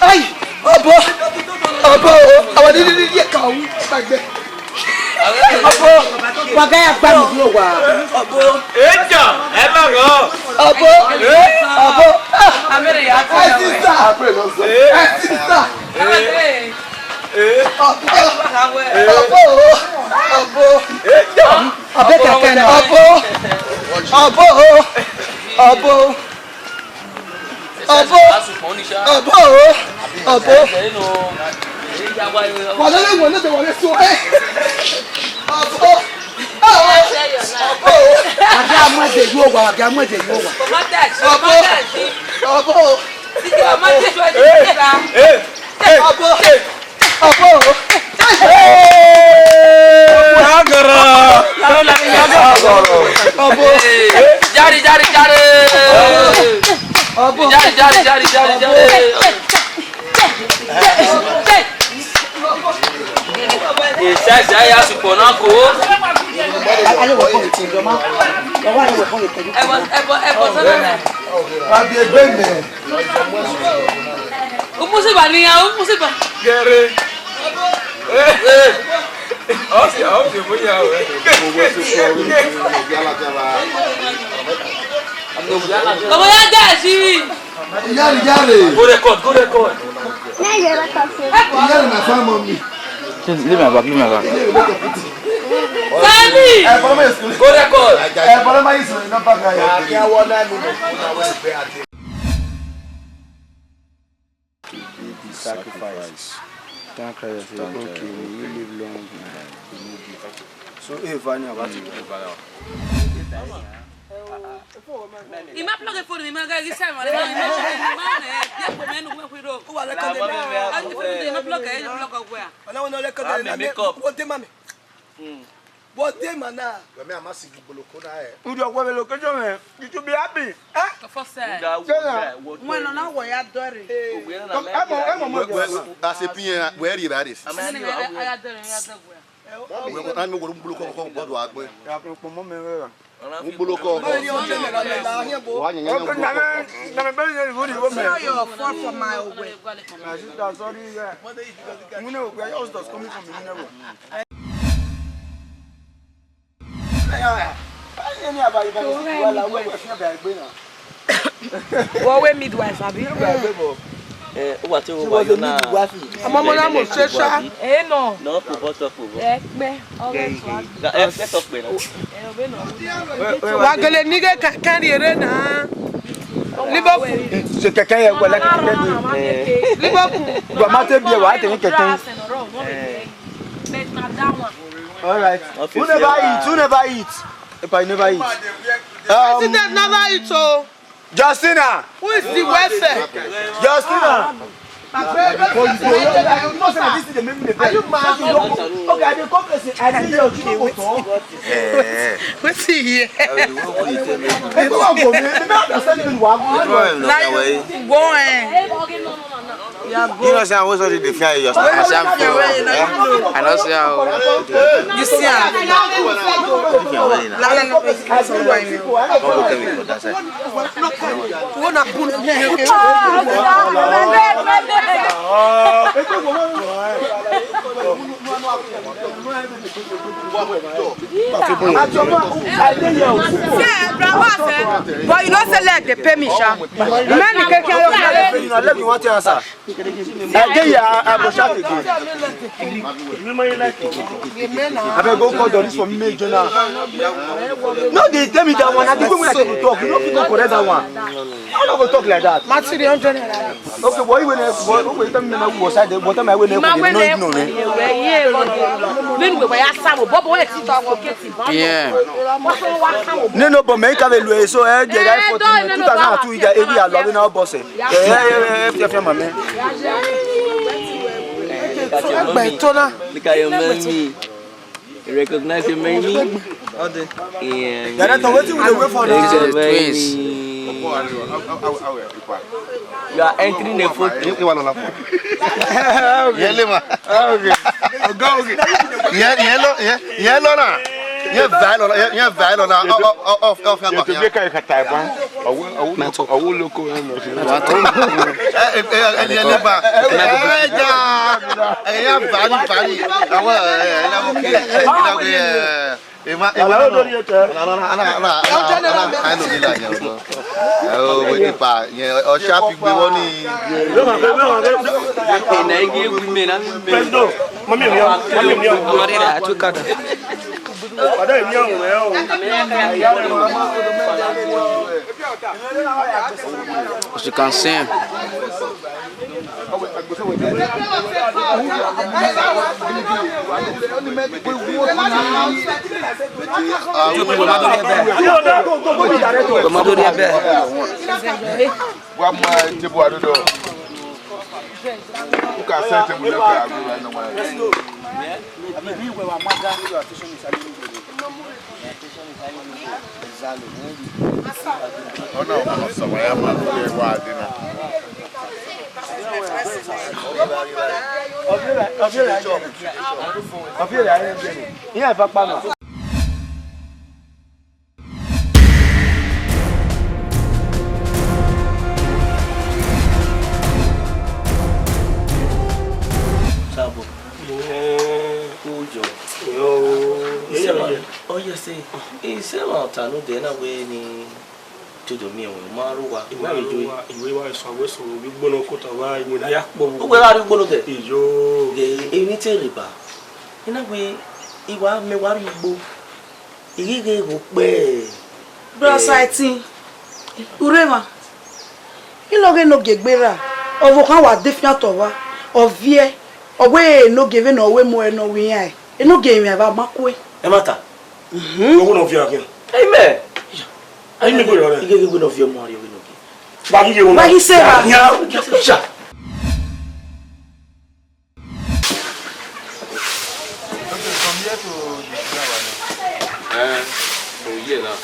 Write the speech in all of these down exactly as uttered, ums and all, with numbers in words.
Ai, ọbọ, ọbọ, ọbọ, ni, ni, ni, ni, ka wu, ka gbẹ. Ọbọ, wa ga ya gba mi duro wa. Ọbọ. Eja, ẹ ma rọ. Ọbọ, ọbọ, ah, my sister, my sister. Ọbọ, ọbọ, ọbọ. Eja. Ọbọ, ọbọ, ọbọ. Ọbọ, ọbọ, ọbọ. Wale le wale de wale so. Ọbọ, ọbọ. A gha mu ẹdẹ ye uwa, a gha mu ẹdẹ ye uwa. Ọbọ, ọbọ. Ọbọ. Ọbọ. Agara. Ọbọ. Jari, jari, jari. Ọbọ. Jari, jari, jari, jari, jari. Esa, esa, ya sukpọ na ko. Ẹbọ, ẹbọ, ẹbọ sọnọ mẹ. Abi egbe mẹ. Umusiba ni ya, umusiba. Gẹre. Ọ si, ọ si, mo ya wẹ. Ọmọ ya ga ẹsi. Iyale, iyale. Go record, go record. Iyale na fa mọ mi. Leave my bag, leave my bag. Sani. Ẹ bọ́lá ma yẹ sùn. Go record. Ẹ bọ́lá ma yẹ sùn, iná bá ga yẹ. He did sacrifice. Thank Christ. Thank Christ. Okay, may he live long and he live. So, hey, Vanya, what you do? I ma plug phone, I ma ga ghi sa ma, I ma, I ma, I ma ne, ya ko me nu me khiro. Uwa lẹ kọdẹ. A ti phone, I ma plug, I ma plug ọgua. Ọna wọn lẹ kọdẹ. Ame makeup. Wo de ma mi. Wo de ma na. Wẹ mẹ a ma si gi gboloko na ẹ. Udu ọkpọ vbe location mẹ, you should be happy. Eh? Of course, sir. Uda wo Sir. Uda wo. Wọn nọ na wọ ya dọre. Ẹ mọ, ẹ mọ, mọ. Wẹ, wẹ, a se pin yẹn, wẹ ri ba de. Ame ni ya dọre, ya dọre. Wẹ ko na mi wo gboloko kọ bọdọ agbe. Ya ko kpọnmọ mẹ vbe ra. Gboloko kọ. Wa yẹn yẹn Okay, gboloko na me, kọ. Na me very very good, you go, man. Sorry, your fault for my owe. My sister, sorry, yeah. You know, we are all just coming from the mineral. Wọ wẹ midwife, abi? Eh, uwa te She wo was a yo na. Midwife. Ọmọ ọmọ na mo se sha. Eh, no. No, kò bọ́ tọ́ kò bọ́. Ẹ pẹ́, ọ̀rẹ́ tó a. Ẹ ẹ tọ́ pẹ́ náà. Wa gele nighe kẹkẹ rriere na. Liverpool. Ṣe kẹkẹ yẹ wẹlẹ kẹkẹ ni. Liverpool. Gua ma te biẹ wa te ni kẹkẹ. All right. Who never eat? Who never eat? Epa, you never eat. Um, President never eat o. Justina. Who is the welfare? Justina. Before you go, you know say this is the main thing. Are you mad? Okay, I dey come say I dey your children go talk. Eh. Wetin he hear? Eh, the way we dey tell you. Ẹ gbọ́dọ̀ wò mí, ẹ gbọ́dọ̀ understand me wá. Problem no Na get you way. Go, eh. You know say I was already dey fear you. I say I'm fear. Eh? I know say how. You see am? If you are willing now. Come look at me for that side. Wọ́n na bùn. Àti ọmọ, I dey here o. Say, brother, say, but you know say leg dey pay me, sha. Man, the keke. You know, let me want to answer. I dey here, I, I go shout again. Abeg, go call Doris for me, make Jonah. No, they tell me that one. I think when I go talk, you no fit go correct that one. I no go talk like that. Ma three hundred naira. Okay, boy, when I, boy, when you tell me now, who was I there? What am I when I Ma go? No, wele no, no. Nínú ìwé ya sáwò, bọ́bọ̀ wẹ̀ ti tọ́ ọkọ̀ kéètì bá. Yeah. Wọ́n tún wá sáwò. Nínú bọ̀ mẹ́rin kàwé lu èso ẹ̀ jẹ́ Eh, láì fọ́tún dọ́ọ̀, two thousand two ìjà ewì àlọ́ àbí náà bọ̀sẹ̀. Ẹ ẹ ẹ ẹ fi ẹ fi ẹ mọ̀ mi. Ẹgbẹ́ tó náà. Look at your mommy. You recognize your mommy? Yeah. Director, wetin we dey wait for now? Twins. You are entering a photo. Yẹlẹ ma. Yẹ yẹ lọ na. Yẹ va lọ na. Yẹ va lọ na. Ọ ọ ọ ọ ọ. Yẹ to gbé ká ìka ta ẹ̀ bá. Ọwọ́ ọwọ́ ọwọ́ lóko ẹ̀ lọ sí. Ẹ ẹ ẹ ẹ lè ba. Ẹ ẹ ja. Ẹ yà bàálì bàálì. Àwọn ẹ ẹ làwọn kì í ẹ ẹ làwọn kì í ẹ. Ema ema no. Ana ana ana ana ana ana ana ana. Ẹ o wẹ nípa yẹn ọṣà fi gbé wọn ní. Ena igi ewu ime na mi me. President, mami mi o, mami mi o. Ọmọdé rẹ̀ àtúkàdà. As you can see him. Two people, Maduri Ebe. Maduri Ebe. Wa ma table adodo. Who can sell table left and go right now? Ọna ọmọ sọ wa ya ma lọ ye wa de na. Iran fa pa na. Sabo. Ujo. Yo. Isema. Oh yes, eh. Isema ota no de na we ni todo mi o ma ru wa. Wa ru wa, iwe wa so we so bi gbona ko ta wa, iwe na ya kpo. Uwe ra ru gbona de. Iyo. Ge, eni te riba. Ina we iwa me wa ru igbo. Igheghe gho kpẹ. Bro Saitin, urhe mwa. Ilọghe ne ogiegbe ra, ọvbokhan wa de fian tọ owa, ọ viẹ, ọ wẹ enogie vbene ọ wẹ mu ẹre ne ọ wẹ iran, enogie emwi a vbe ma kue. Ẹmwata. Mhm. Owẹ ne ọ viọ khian. Amen. Ayi mi gbe rọ rẹ. Ighe ghi wẹ ne ọ viọ ọmọ rrie ọghe ne ọ viọ. Wa ghi ye wọn. Wa ghi sẹ ra. Ya, ya. Okay, from here to the flower now. Eh, from here now.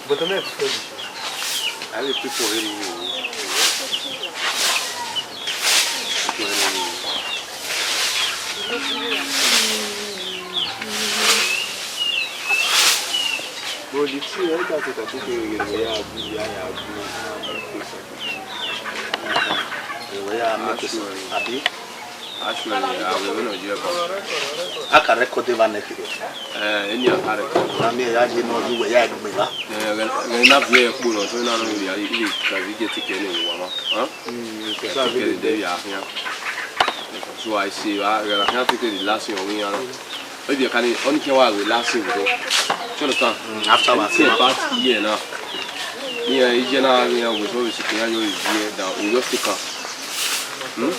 But I'm not. Avbe people here ni. People here ni. But the thing, I can't take a picture of you, yeah, yeah, yeah. Wẹ ya make sure, abi? Actually, I will not hear about. A ka record evba nẹ kherhe. Eh, eni a ka record. Na miẹn ya ye nọ, wẹ ya gbe evba. Eh, ghẹ, ghẹ na viẹ kpo nọ, so na nọ ya, i ka vi get ticket ni wa ma. Huh? Mm, ticket de ya hian. So I see, I, I can't take the last thing we are. Maybe I can only care why we last thing we do. You understand? Mm, after we see about here now. Yeah, it's general, yeah, we always can you here down. We just take up. Hmm?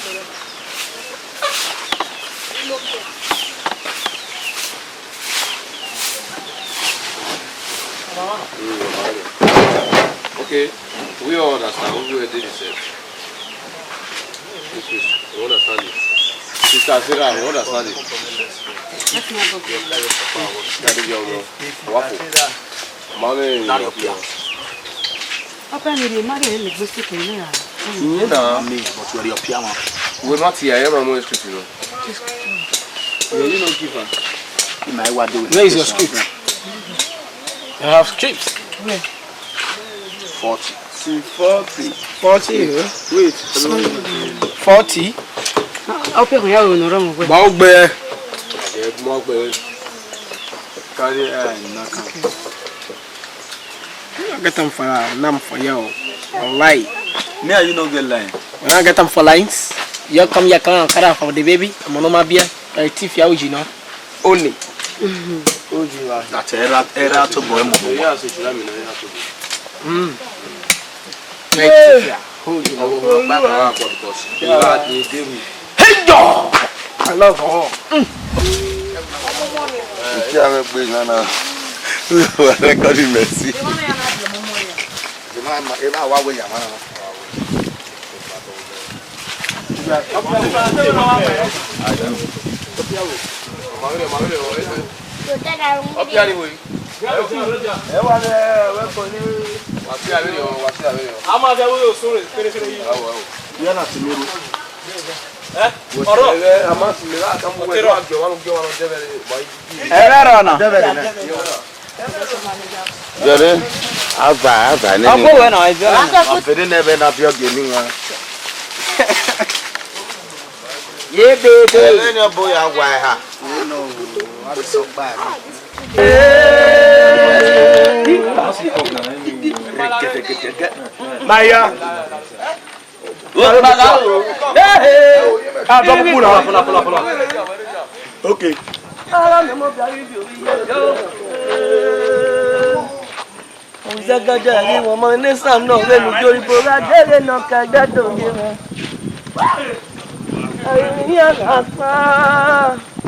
Okay, we all understand. We will do the same. We understand it. Sister Sarah, we understand it. Daddy, yo, yo. Wafu. Mami, Daddy, yo. Papa, mi ri ma rẹn ne egbe seke ne ra. Iye na. Mami, but wẹ rhie ọpia mwa. Wẹ ma tie ẹre, ma mu excuse nọ. Yeah, you know, give her. Ima wa do. Where is your script? You have script? Where? Forty. See, forty. Forty, eh? Wait. Forty? Ah, ọpia kan ya ro nọ rọ mọ wẹ. Ma o gbe. Ẹ mọ gbe. Carry eye, knock am. You no get am for, uh, nam for you. Wallahi. Me and you no get line. When I get am for lines, you come here, come and carry am for the baby. I'm on my beer. I thief ya uji no. Only. Uji wa. That era, era to boy mo. Yeah, so should I mean, yeah, to boy. Mm. Hey, yeah. Hold you. Ọmọ ọmọ ọgbà kan wà pọ̀ because ìwà àti èdè mi. Hey, yo! I love her. Iṣẹ́ àwọn ẹgbẹ́ ìlànà. Wà á rẹ́kọ́dì mẹ́sì. Ẹ máa, ẹ máa wá wẹ̀yà máa. Ọpia ni wòye. Ẹ wà lẹ, ẹ wẹ kọ ni. Wà á fi àwẹ yọ, wà á fi àwẹ yọ. A máa fi àwẹ yọ sórí fẹ́rẹ́fẹ́rẹ́ yìí. Awọ, awọ. Yẹn na ti mi ru. Ẹ? Ọ̀rọ̀. Ẹ, a máa ti mi rà, ká mú wẹ̀, wà á jọ, wà á jọ, wà á jọ bẹ̀rẹ̀, wà á yí. Ẹ bẹ̀rẹ̀ ọ̀nà. Bẹ̀rẹ̀ ọ̀nà. Jẹrẹ, ava, ava nene. Ọkọ wẹ na, ẹ bẹ̀rẹ̀ ọ̀nà. Afede nẹ vbe na fi ọgẹ ni wan. Ye bebe. Ẹlẹ́ni ọbọ ya wa ẹ̀ha. Maya. Ah, double pull now. Okay. Uzagaja ghi wọn ma ne sa nọ vbe ne ujori bo gha deghe nọ ka gha do ye mwẹ. Ayi ya gha kpa.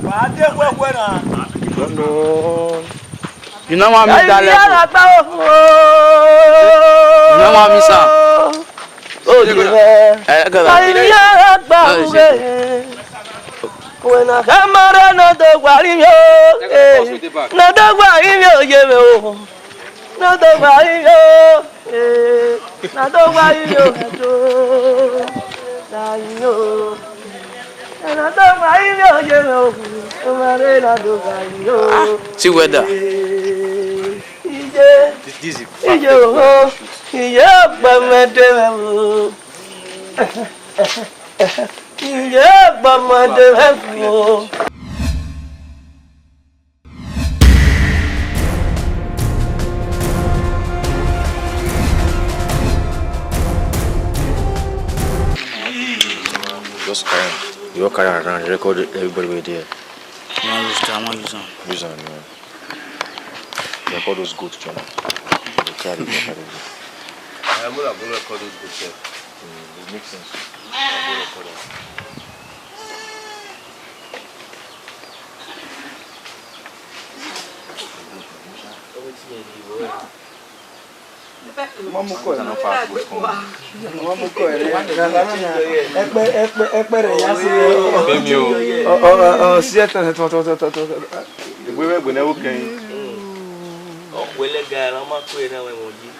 Wa de wẹwẹ na. Ọnọ. You know what I mean, darling? Ayi ya gha kpa o. You know what I mean, sir? O de mwẹ. Eh, okay, sir. Ayi ya gha kpa o. Wẹ na kha ma rre ne ọ do guari mwẹ o, eh, ne ọ do guari mwẹ o, ye mwẹ o. Ne ọ do guari mwẹ o, eh, ne ọ do guari mwẹ o, ne ọ do guari mwẹ o. Ne ọ do guari mwẹ o, ye mwẹ o, ọ ma rre ne ọ do guari mwẹ o. See weather. Eh, iye, iye o, iye ọgbẹmẹdẹ mwẹ o. Iye ọgbọmọdé rẹ fún o. Just carry am. You wan carry am around, record everybody wey dey. You wan use am, I wan use am. Use am, yeah. Record those goats, John. Dey carry, dey carry. I'm gonna go record this book sef. Mm, it makes sense. I'll go record it. Wọ́n mú kọ́ ẹ̀. Wọ́n mú kọ́ ẹ̀ rẹ̀. Ẹkpẹ́, ẹkpẹ́, ẹkpẹ́ rẹ̀ ya sí rẹ̀. Èmi o. Ọ, ọ, ọ, ọ, sí ẹ̀tẹ̀, ẹ̀tẹ̀, ẹ̀tẹ̀, ẹ̀tẹ̀, ẹ̀tẹ̀. Ìwé wẹ̀ gbẹ̀nẹ̀ ó kẹ́yìn. Ọ, wẹlẹ ga, ọ ma kọ́ ẹ̀ náà wẹ̀ wọ́n yìí.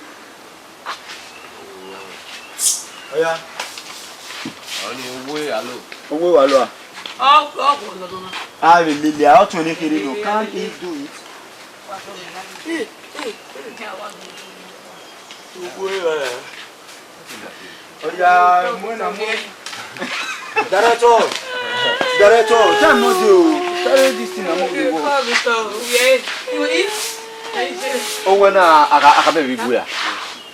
Ọya. Ọ ni owó alo. Owó wa lo a? Ọ, ọ, ọ, ọ, ọ, ọ. A vbe lele a, ọ tọn ne kherhe nọ. Can he do it? Owó wa. Ọya, mu ẹn na mu. Director. Director, time no dey o. Carry this thing and move the work. Owó na, a ka, a ka bẹ vbe ibu ya.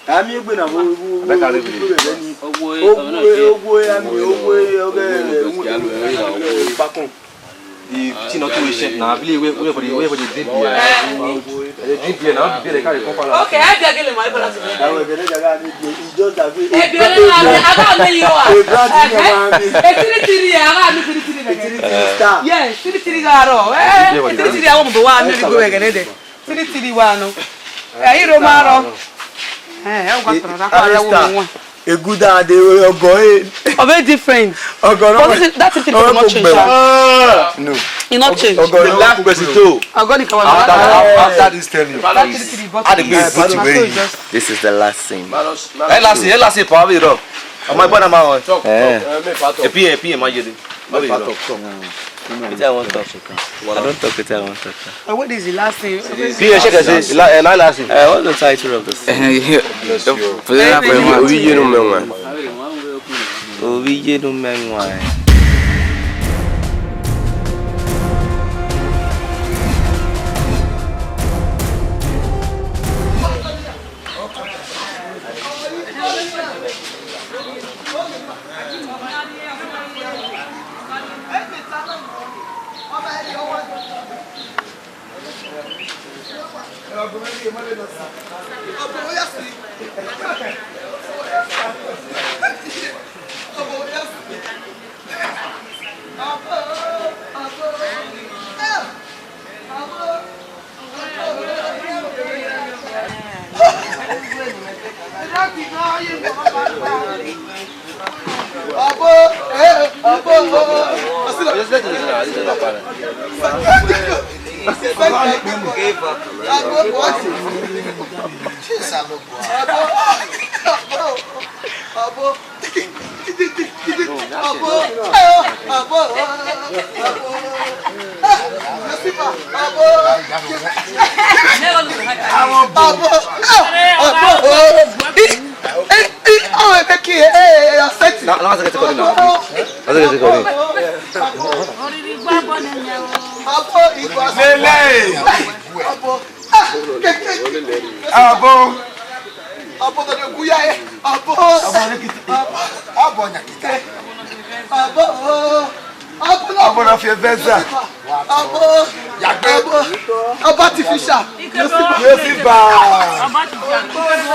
A miẹn egbe na vbe, vbe, vbe, vbe, vbe ni. Owo, owo, a miẹn owo, ọghe, pakọn. Ti nọ tu eshẹ na, abili wẹ, wẹ, wẹ, wẹ, wẹ, de biẹ. De biẹ na, biẹ de ka de kọpa la. Okay, ẹ biẹ gele ma, ẹ bọla sẹ. Dawe, gele jaga ni biẹ, just that way. Ẹ biẹ na, a ba mi yo a. E brand ni ma mi. E tiri tiri, a ba mi tiri tiri. E tiri tiri star. Yes, tiri tiri ga rọ. Eh, tiri tiri, a wo mo wa mi bi go wẹ gele de. Tiri tiri wa nọ. Ẹ, i rho ma rọ. Ẹ, ẹ, wa tọrọ da kpa ya wo mo. Eguda de ọgọ e. Ọ very different. Ọgọ no. But this is, that thing, people not change, sha. No. E not change. Ọgọ no. Life person too. Ọgọ ni ka wa. After, after this tell you. That tiri tiri bottle. I dey go put you where you. This is the last thing. Ẹ last thing, ẹ last thing pa we do. Ọmọ ẹgbọn na ma wọn. Eh. Epi, epi, ma ye de. Wetin I wan talk? I don talk wetin I wan talk. Uh, what is the last thing? P A, check and say, la-, eh, la-, last thing. Uh, what's the title of this? Eh, yeah. Ovbi Iyerẹn Umẹwaẹn. Ovbi Iyerẹn Umẹwaẹn. Abo, eh, abo, abo. Abo, abo, abo, abo, abo. Abo, abo, abo. Ẹ, ẹ, ọ, ẹ, ẹ, kí, ẹ, ẹ, ẹ, ẹ, sẹ́tì. Na, na, na, sẹ́tì kọ́ ni na. Na, sẹ́tì kọ́ ni. Abo, ìgbà. Lele. Abo. Ah, ke, ke. Abo. Abo, tọdọ gu ya, eh. Abo. Abo, abo, nya kita. Abo. Abo, abo na fi visa. Abo. Yagbe. Abo. Abo artificial. Yesiba.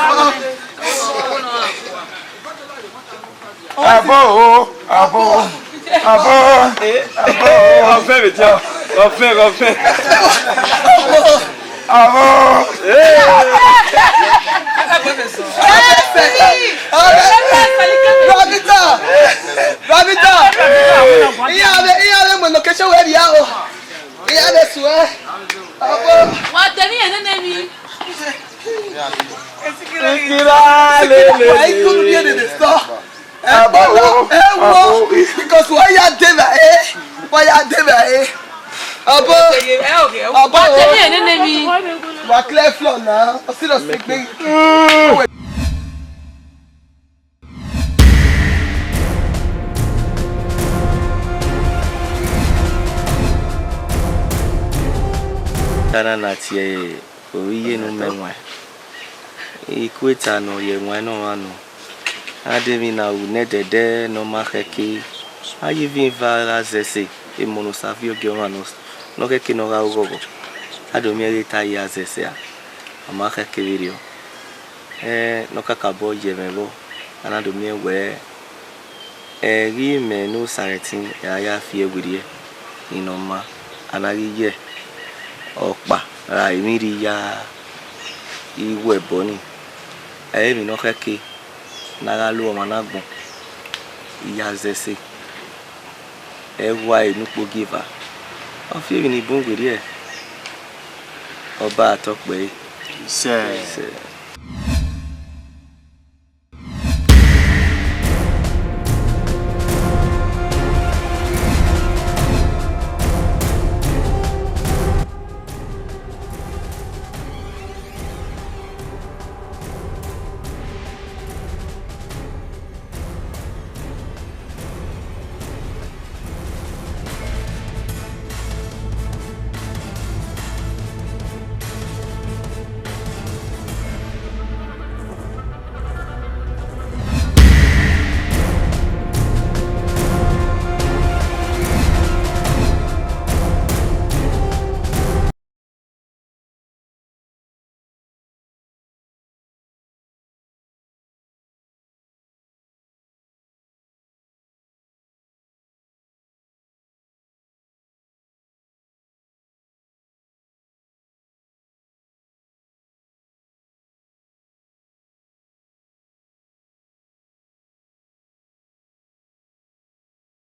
Abo. Abo o, abo, abo, abo. Ọfẹ vbe dia, ọfẹ, ọfẹ. Abo. Rabita, Rabita. Iya be, iya be mo location where you are. Iya be suẹ. Abo. Wa tẹ mi yẹn nene mi. Sikira lele. Wa ikunu bi ene de sọ. Abo, abo, abo. Because wa ya de ba, eh. Wa ya de ba, eh. Abo. Abo. Wa tẹ mi yẹn nene mi. Wa clear floor na. O serious gbe. Dana na tie Ovbi Iyerẹn Umẹwaẹn. Ikueta ne ọ ye ẹwaẹn ne ọmwa nọ. A de emwi na ru nẹdẹdẹ ne ọ ma khẹke. A ye ivin eva gha zẹ ẹse, emọ ne Osa viọ gie ọmwa nọ, ne ọ khẹke ne ọ gha ru ghọghọ. A do miẹn ghe te a ya zẹ ẹse a, ọ ma khẹke vberriọ. Ẹn, ne ọ kakabọ ye mwẹ vbọ, a na do miẹn wẹẹ, ẹghẹ imẹ ne Osaẹtin ra ya fi ẹe werriẹ, ne ọ ma, a na ghi ye ọkpa ra emwi rre ya iwu ẹbọ nii. Ẹ i re emwi ne ọ khẹke ne a gha lo ọmwa na agbọn, I ya zẹ ẹse, ẹ wa enu ukpo gie eva, ọ fi emwi ni bun werriẹ, ọ ba tọ kpẹre. Sẹ. Sẹ.